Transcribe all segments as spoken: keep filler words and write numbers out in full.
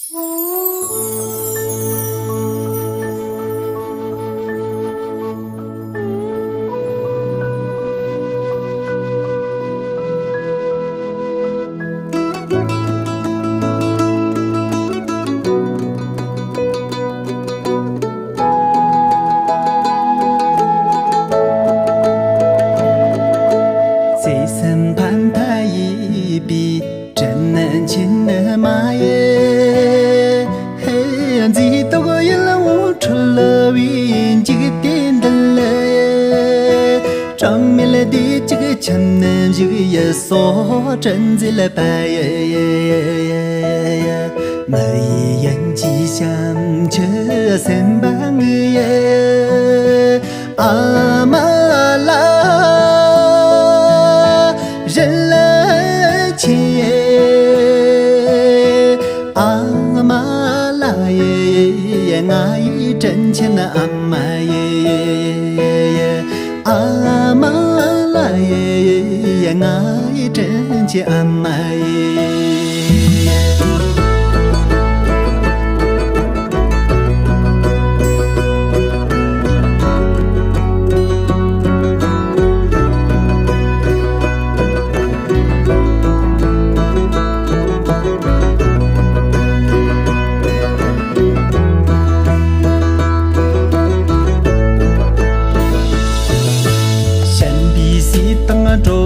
བརྩེ་སེམས་ཕ་མཐའ་ཡས་པའི་དྲིན་ཆེན་མ་ཡིས། མཛེས་སྡུག་ཡིད་འོང་འཁྲུལ་བའི་འཇིག་རྟེན་འདི་ལ། གྲངས་མེད་བདེ་སྐྱིད་ཁྱིམ་བཞུགས་ཡུལ་སོགས་དྲིན་མཛད་པ་ཡི། མི་ཡི་ཡིན་གྱི་བྱམས་ཆུ་སེམས་དཔའ་ངའི། ཨ་མ་ལགས་རིན་ཆེན། ཨ་མ་ལགས་ཡེ། ང་ཡི་དྲིན་ཆེན་ཨ་མ་ཡེ། ཨ་མ་ལགས་ཡེ། ང་ཡི་དྲིན་ཆེན་ཨ་མ་ཡེ། གཞན་པའི་སྲིད་དང་འགྲོ་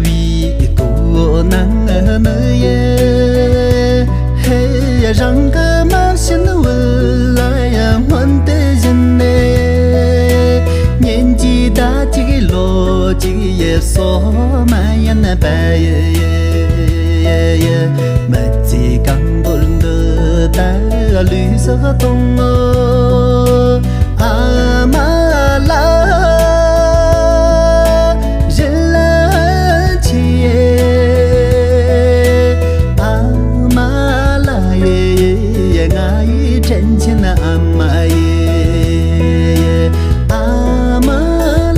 བའི་དོ་སྣང་མི་ཡེ། རང་གི་མ་བྱིན་བུ་ལ་ཡང་སྔོན་དུ་བྱིན་ནས། ཉིན་གཅིག་ཟླ་གཅིག་ལོ་གཅིག་ཡི་སོ་མ་ཡིན་པ་ཡི། མི་ཚེ་གང་བོར་འདི་ལྟར་ལུས་སུ་གཏོང་ངོ་། ཨ་མ་ལགས་རིན་ཆེན། ཨ་མ་ལགས་ཡེ། ང་ཡི་དྲིན་ཆེན་ཨ་མ་ཡེ། ཨ་མ་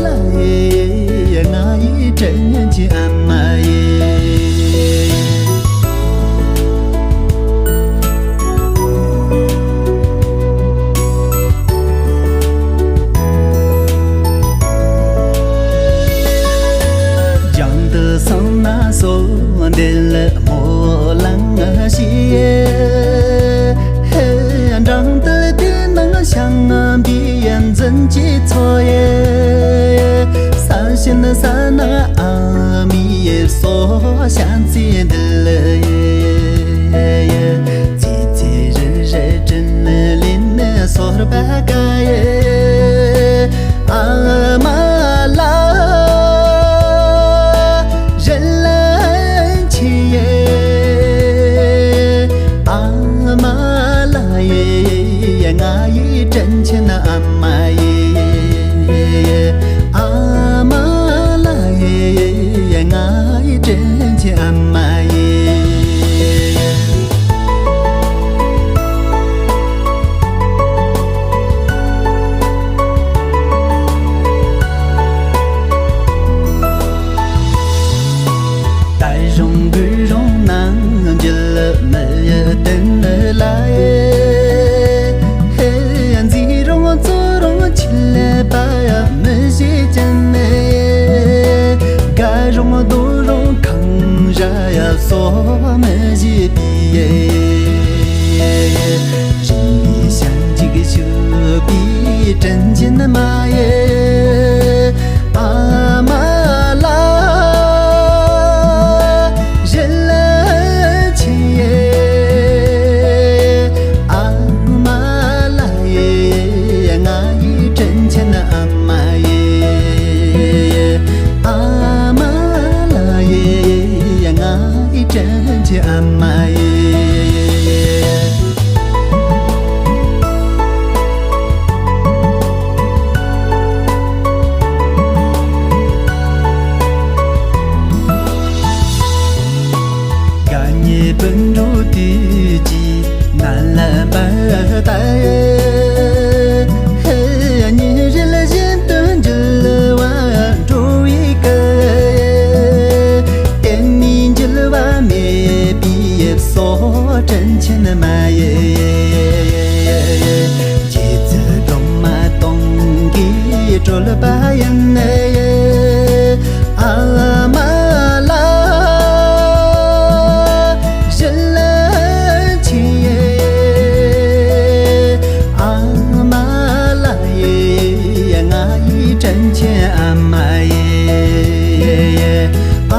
ལགས་ཡེ། ང་ཡི་དྲིན་ཆེན་ཨ་མ་ཡེ། རྒྱང་དུ་སོང་ན་སོ་འདི་ལ་སྨོན་ལམ་ཞིག་འབྲང་དུ་དེ་ནང་བྱང་བའི་འཛིན་གྱི་ཚོགས་ཡེ། ས་གཞན་ས་ན་ཨ་མའི་སོ་བྱམས་བརྩེ་འདི་ལ་ཡེ། ཚེ་ཚེ་རེ་རེ་དྲིན་ལན་གསོལ་བ་དགའ་ཡེ། ཨ་མ་ལགས་རིན་ཆེན་ཡེ། ཨ་མ་ལགས་ཡེ། ང་ཡི་དྲིན་ཆེན་ཨ་མ་ཡེ། ཨ་མ་ལགས་ཡེ། ང་ཡི་དྲིན་ཆེན་ཨ་མ་ཡེ། ལྟ་རུང་འབུལ་རུང་ནང་འགྱུར་མི་བསྟན་ལ་ཡེ། མཛེས་རུང་བཙོག་རུང་ཆེད་ལས་པ་མི་བྱེད་ཅན། དགའ་རུང་སྡུག་རུང་གང་བྱ་ཡ་སོ་མི་བྱེད་པའི། རིང་མིན་ཞལ་འཇིགས་ཞུ་བའི་དྲིན་ཆེན་མ་ཡེ། ཨ་མ་ལགས་རིན་ཆེན་ཡེ། ཨ་མ་ལགས་ཡེ། ང་ཡི་དྲིན་ཆེན་ཨ་མ་ཡེ། ཨ་མ་ལགས་ཡེ། ང་ཡི་དྲིན་ཆེན་ཨ་མ་ཡེ། དགའ་ཉེ་སྤུན་གྲོགས་དུས་ཀྱི་ངན་ལ་འབད་ད། ཉིན་རེ་བཞིན་དུ་འགྱུར་བ་འགྲོ་བའི་སྐབས། གཏན་ནས་འགྱུར་བ་མེད་པའི་ ཏོ་དྲིན་ཆེན་མ་ཡེ། རྗེ་བཙུན་སྒྲོལ་མ་སྟོང་གིས་སྤྲུལ་པ་ཡིན། ཨ་མ་ལགས་ཞལ་ལག་མཆིས། ཨ་མ་ལགས་ཡེ། ང་ཡི་དྲིན་ཆེན་ཨ་མ་ཡེ།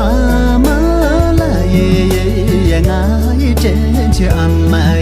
ཨ་མ་ལགས་ཡེ། ང་ཡི་དྲིན་ཆེན་ཨ་མ་